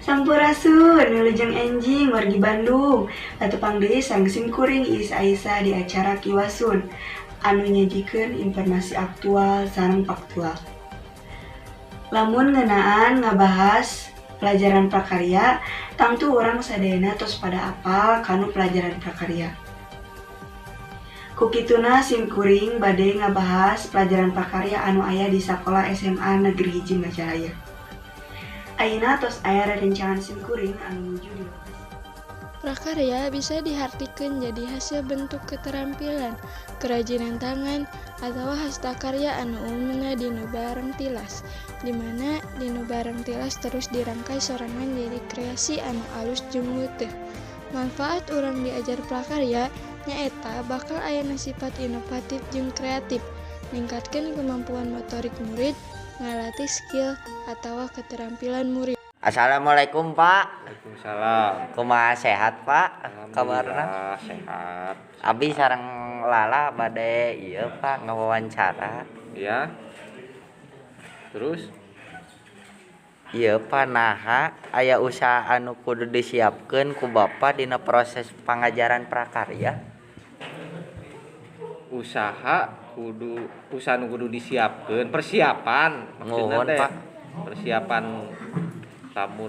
Sampurasun, wilujeng enjing wargi Bandung. Patepang deui sareng sim kuring Iis Aisyah di acara Kiwasun anu nyajikeun informasi aktual sareng faktual. Lamun ngeunaan ngabahas pelajaran prakarya, tangtu urang sadayana tos pada apal kanu pelajaran prakarya. Ku kituna sim kuring bade ngabahas pelajaran prakarya anu aya di sakola SMA Negeri 1 Majalaya. Ayeuna tos aya rerencangan sim kuring anu nuju di lokasi. Prakarya bisa dihartikeun jadi hasil bentuk keterampilan, kerajinan tangan, atawa hasta karya anu umumna dinu barang tilas, di mana dinu barang tilas terus dirangkai sorangan jadi kreasi anu alus jeung leuteuk. Manfaat urang diajar prakarya nyaeta bakal ayana sifat inovatif jeung kreatif, ningkatkeun kemampuan motorik murid, ngalatih skill atawa keterampilan murid. Assalamualaikum, Pak. Waalaikumsalam. Kumaha, sehat, Pak? Kabarna? Alhamdulillah sehat. Abi sareng Lala bade ieu, Pak, ngawawancara. Ya. Terus? Ieu, Pak, naha aya usaha anu kudu disiapkeun ku Bapak dina proses pangajaran prakarya? Usaha nu kudu disiapkeun, persiapan maksudna Nuhun, teh. Pak. Persiapan lamun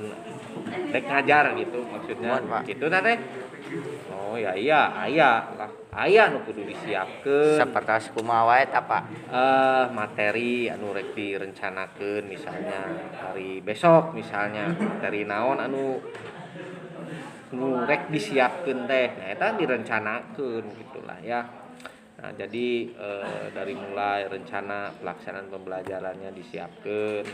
rek ngajar gitu maksudnya. Nuhun, Pak. Gitu teh teh. Oh ya, iya, aya lah. Aya nu kudu disiapkeun. Sapertos kumaha wae ta, Pak? Materi anu rek direncanakeun, misalnya hari besok, misalnya materi naon anu nu rek disiapkeun teh, nah, eta direncanakeun gitulah ya. Nah, jadi dari mulai rencana pelaksanaan pembelajarannya disiapkeun,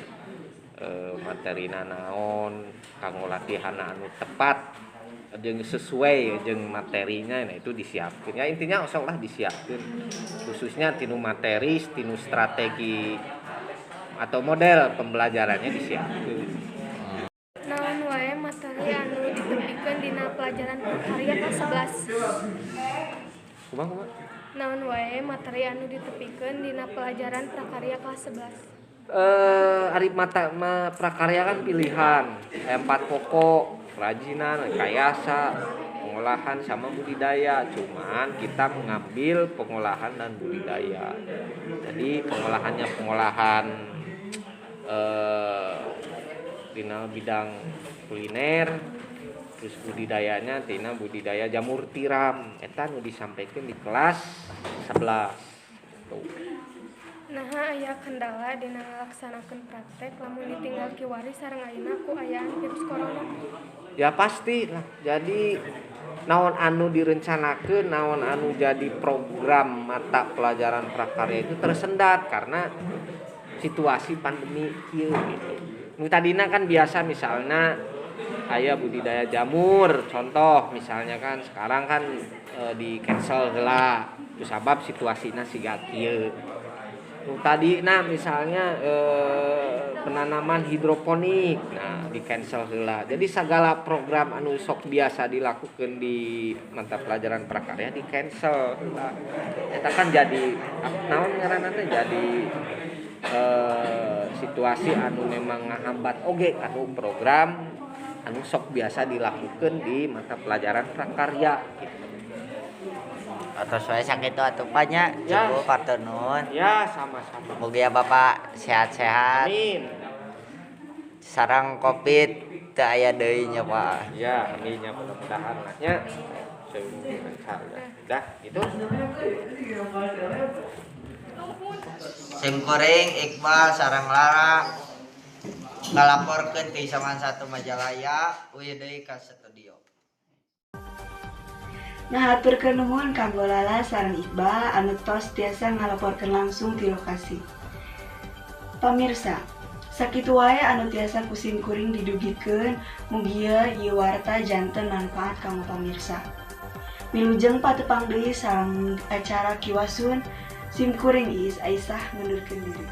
materina naon kanggo latihan anu tepat jeung sesuai jeung materinya, nah, itu disiapkan ya. Intinya osok lah disiapkan, khususnya tinu materi, tinu strategi atau model pembelajarannya disiapkan. Naon wae materi anu ditepikeun dina pelajaran prakarya kelas 11? Kumaha, kumaha? Naon wae materi anu ditepikeun dina pelajaran prakarya kelas 11? Ari mata ma, prakarya kan pilihan. Empat pokok, kerajinan, rekayasa, pengolahan, sama budidaya. Cuman kita mengambil pengolahan dan budidaya. Jadi pengolahannya pengolahan dina bidang kuliner, terus budidayanya tina budidaya jamur tiram. Eta nu disampaikan di kelas 11 tuh. Naha aya kendala dina ngalaksanakeun praktek lamun ditinggal kiwari sareng ayeuna ku ayaan virus corona? Ya, pasti lah. Jadi naon anu direncanakan, naon anu jadi program mata pelajaran prakarya itu tersendat karena situasi pandemi kieu gitu. Nu tadina kan biasa misalnya aya budidaya jamur, contoh misalnya, kan sekarang kan di cancel heula ku sabab situasina siga kieu. Nu tadi, nah, misalnya penanaman hidroponik, nah, di cancel heula. Jadi segala program anu sok biasa dilakukan di mata pelajaran prakarya di cancel heula. Eta kan jadi naon ngaranna teh, jadi situasi anu memang ngahambat oge anu program anu sok biasa dilakukan di mata pelajaran prakarya gitu. Atau saya sakitu atuh, Pak, nya. Ya. Cukup, hatur nuhun. Ya, sama-sama. Mugia Bapak sehat-sehat. Amin. Sareng Covid teu aya deui nya, Pak. Ya, amin ya, mudah-mudahan lah nya. Dah, itu. Sim kuring Iqbal sareng Lara ngalaporkeun ti SMAN 1 Majalaya, uih deui ka studio. Nah, haturkeun nuhun kanggo Lala sareng Iqbal anu tos tiasa ngalaporkeun langsung ti lokasi. Pamirsa, sakitu wae anu tiasa ku sim kuring didugikeun, mugia ieu warta janten manfaat kanggo pamirsa. Wilujeng patepang deui sareng acara Kiwasun, sim kuring Iis Aisyah ngundurkeun diri.